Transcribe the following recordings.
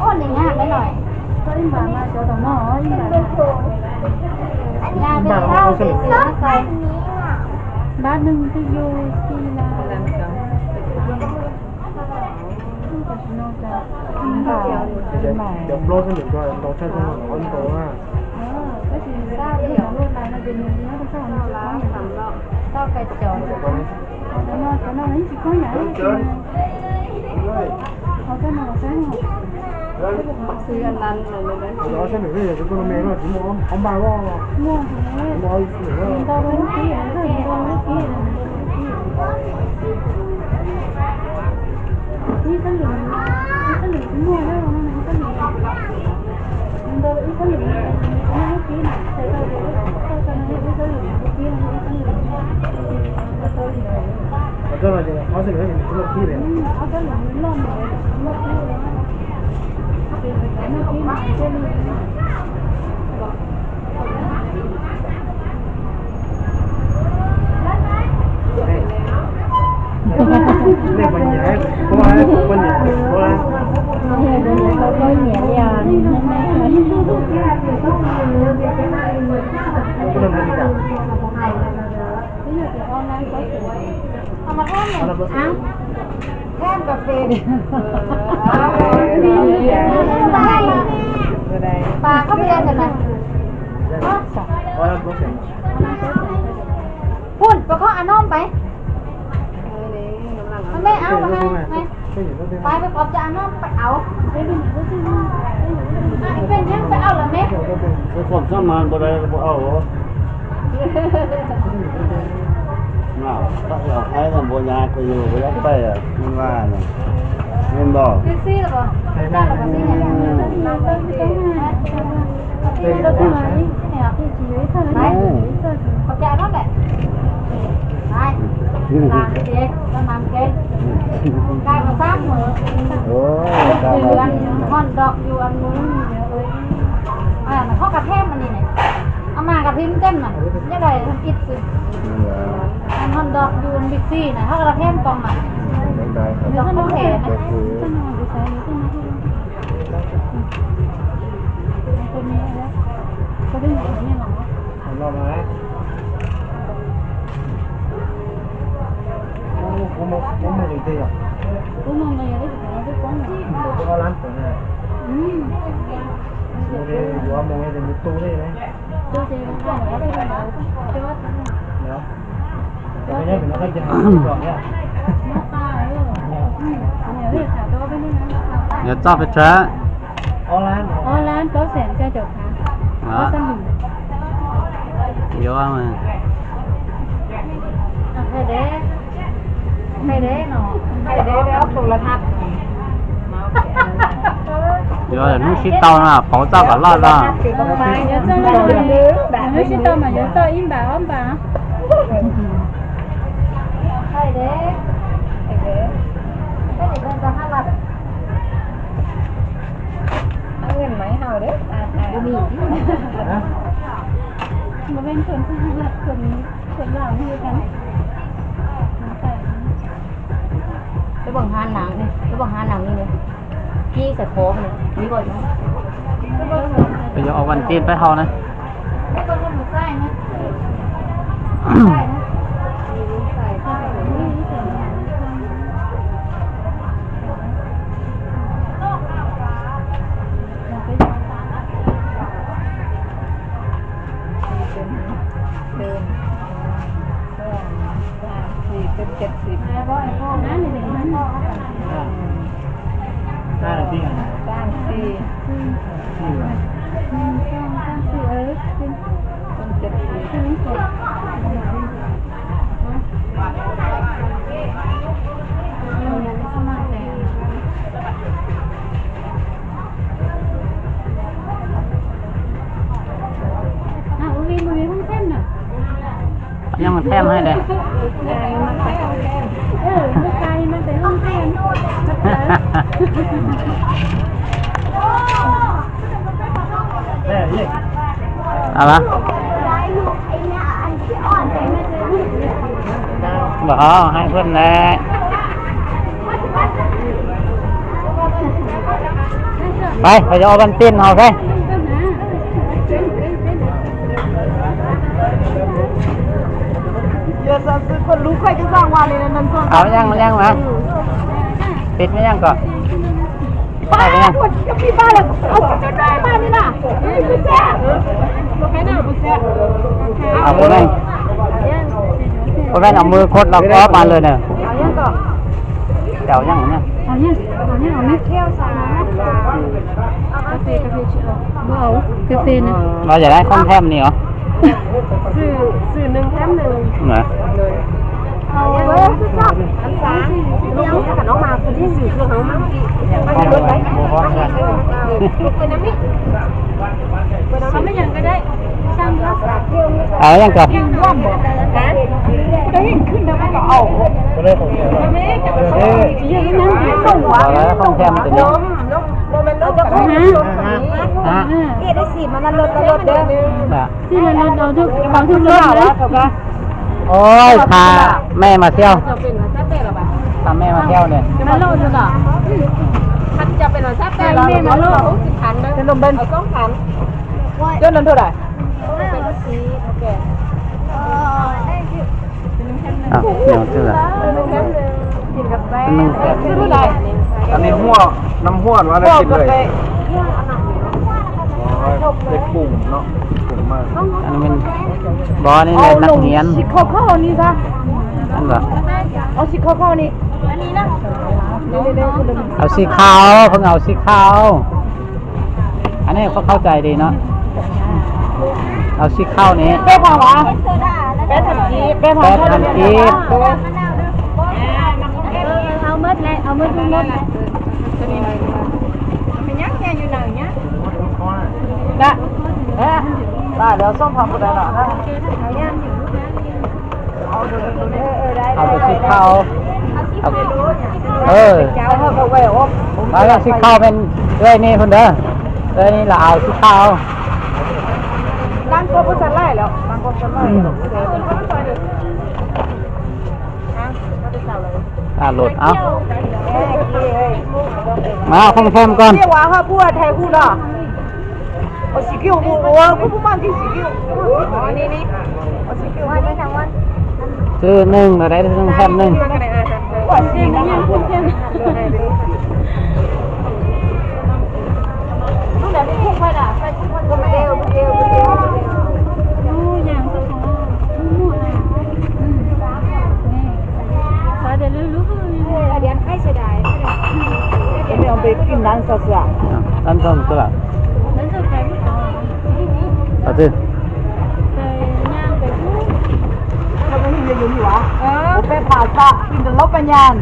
Ua li nyab qe no, ib npam mas cov tom no ib npam. Nyab qe no, npab neeg twb yug xij na. Cov plaub xab nws ko nto tshaj tag ob nto na. Cov no, cov no yeej tsis koob yam. Ob sab nws ne, cov koj no me no tsis muaj ob npaj los? Muaj, ntau rau lub kib, ntau rau lub kib, ntau rau lub kib. Ib sab lwm, ib sab lwm tsis muaj, ib sab lwm, ntau rau ib sab lwm, muaj lub kib na, txhais tau tias tau tau no yog ib sab lwm, lub kib no yog ib sab lwm. Ob sab lwm tsis muaj kib li. Ob sab lwm loj ntawd tsis muaj kib li. Ces lawv cov muaj kib mas thiaj li. Nej puas nyiam, puas nyiam, puas nyiam li os? Pab koj pab cov na. Pun, pab koj a noj pab. Pab, pab, pab cov a noj pab au. Peb yeej pab au lawm me. Peb pom txaj mas npua dai pab au. Pab au haib npua nyab kuj yug pab yog pab me npau. Hot dog yus ăn nướng, ăn hot cà phê mà nè, ăn mà cà phê mắm tôm mà, nhất là thịt xì, ăn hot dog yus ăn Big C này, hot cà phê mắm tôm mà, dog không hề này. Kuv mus li tej yog, kuv mus li tej ob lab pawg na. Yuav mus ces mus tu li ne. Yuav txoj pes tsawg? Ob lab plaub xees xya caum phav. Yuav mas. Yuav hnub sib tau no pauv txoj kom loj no. Hnub sib tau mas yuav txoj ib npam ob npam. Hả? Một bên thuận, thuận, thuận lòng như thế. Peb pom ha nang ne, peb pom ha nang li ne. Kib xav pov ne, kib pom. Peb yuav ua vas tij peb hau na. Yeej them hais tias. Vov hai phun lawm. Pais, pais ua paj tij hauv saib. Au, yeej yeej mas. Pib yeej kom. Ua peb no mws khuam los koj mas lawm na. Cau yeej na. Kafe na. Mas yam khoom them ni os. Yeej kawg. Khoom them tus ni. Ôi, tha me mas thiau. Tha me mas thiau ne. Anw huaj, noj huaj no le kis lawm. Pov ni nab niam. Au xib khau, pheej au xib khau. Anv nej koj khauj cai li no. Au xib khau ni. Peb tham kib. Au tus xib khau. Au xib khau men, ua ni phooj ywg, ua ni los au xib khau. Los au. Mas khoom them koj. Xwb neeg los dai, neeg them neeg. Peb phas xav pib ntawm lub paj nyas.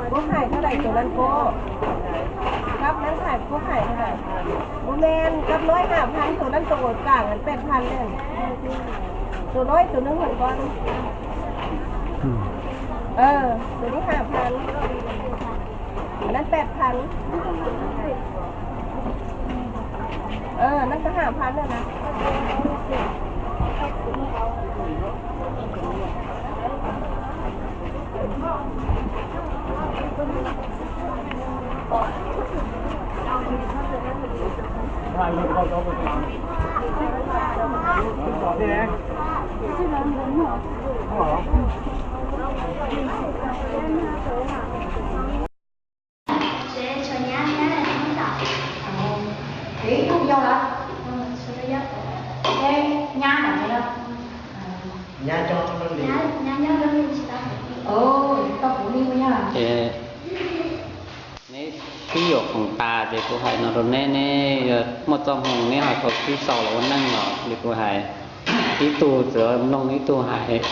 Phúc Hải tua đàn cô. Cặp ngắn Hải Phúc Hải tua đàn. Bố men, cặp nối Hà Phan, tua đàn cô ở cảng là pet Phan lên. Tua nối tua nước Hồng Vân. Ờ, tua đi Hà Phan. Anh ăn pet Phan. Ờ, anh ăn có Hà Phan nữa nè. Seb, tshuav nyab, nyab nyob tom. Ib tug yau lawm. Seb, nyab nyob tom no. Nyab nyob lub li tsis tau. Tau kuv li yog. Foom tas ces kuv hais no rau neb, neb muaj txoj hmoo neb ho tau sib sau los ua neej los li kuv hais, ib tug txawm mloog ib tug hais,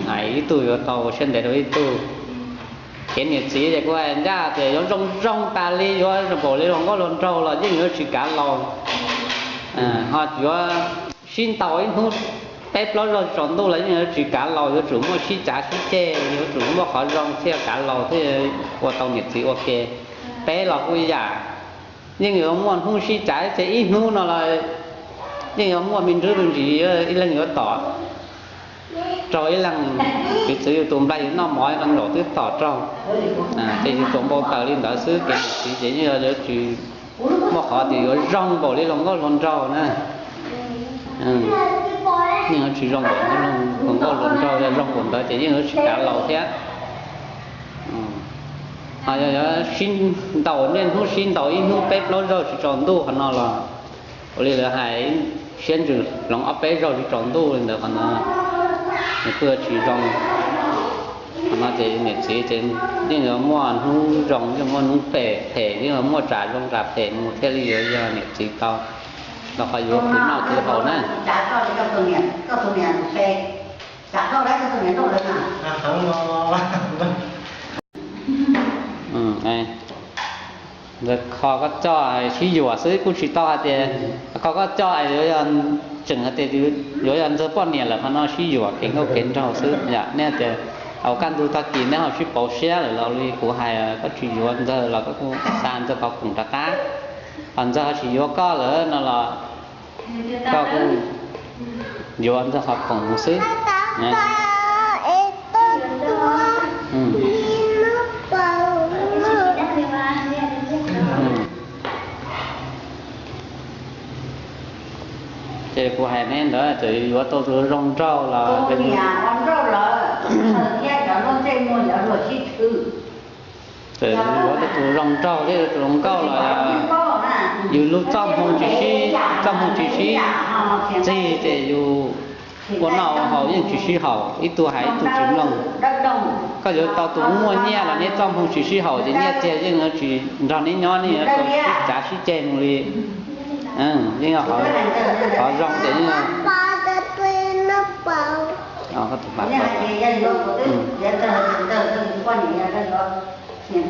hais ib tug yuav tau ua siab ntev rau ib tug. Kev niam txiv ces kuv hais ncaj tias yuav zoo zoo tas li, yuav zoo npaum li hluas nkauj hluas nraug los yeej yuav tsis kav laus, ho yuav sib ntaus ib hnub peb plaub zaug tsaus ntuj los yeej yuav tsis kav laus, yuav tsum muaj sib cav sib ceg, yuav tsum muaj qhov zoo thiaj kav laus thiaj ua tau niam txiv ua ke. Peb los kuj ib yam, yeej yuav muaj hnub sib cav ib ce ib hnub no los yeej yuav muaj me ntsis me ntsis ib leeg yuav tom raug ib leeg, piv txwv yus tus nplaig yus noj mov ib leeg zaum twb tom raug. Ces yus tsuas npau taws li ntawd xwb, kev niam txiv ces yeej yuav tsis muaj qhov tias yuav zoo npaum li hluas nkauj hluas nraug na. Yeej yuav tsis zoo npaum hluas nkauj hluas nraug, yog zoo npaum ntawd ces yeej yuav tsis kav laus thiab. Ho yog yuav sib ntaus niaj hnub, sib ntaus ib hnub peb plaub zaug tsis tsaus ntuj qhov no los ua li lawv hais, siab ntsws hloov ob peb zaug tsis tsaus ntuj li ntawd qhov no, nws kuj yuav tsis zoo. Qhov no ces niam txiv ces yeej yuav muaj hnub zoo, yeej muaj hnub phem, phem yeej yuav muaj tsam zoo tsam phem mus thiaj li yuav yog niam txiv tau, los qhov yuav khwv noj khwv haus na. Ntawd kho koj coj sib yuam xwb, kuj tsis tau hais tias kho koj coj yuav yog, tseem hais tias yuav yog ntxawg poj niam lawm qhov no sib yuam kev nkauj kev nraug xwb yom. Nej tias hauv kaj ntug tag kis neb ho sib pauv siab lawm los li kuv hais, koj tsis yuav ntxawg los koj kuj xa ntxawg qhov khoom rov qab, ho ntxawg ho tsis yuav koj lawm no los koj kuj yuav ntxawg qhov khoom mus xwb. Ces kuv hais neb ntawd, txawm yuav tau tus zoo nraug los, txawm yuav tau tus zoo nraug thiab tus zoo nkauj los, yus lub txoj hmoo tsis sib, txoj hmoo tsis sib txig ces yus ua noj ua haus yeej tsis sib haum, ib tug hais ib tug tsis mloog. Koj yuav tau tus muaj nyiaj los neb txoj hmoo tsis sib haum ces nyiaj txiag yeej yuav tsis nrog neb nyob, neb yuav tau sib cav sib ceg mus li. Yeej yog qhov zoo ces yeej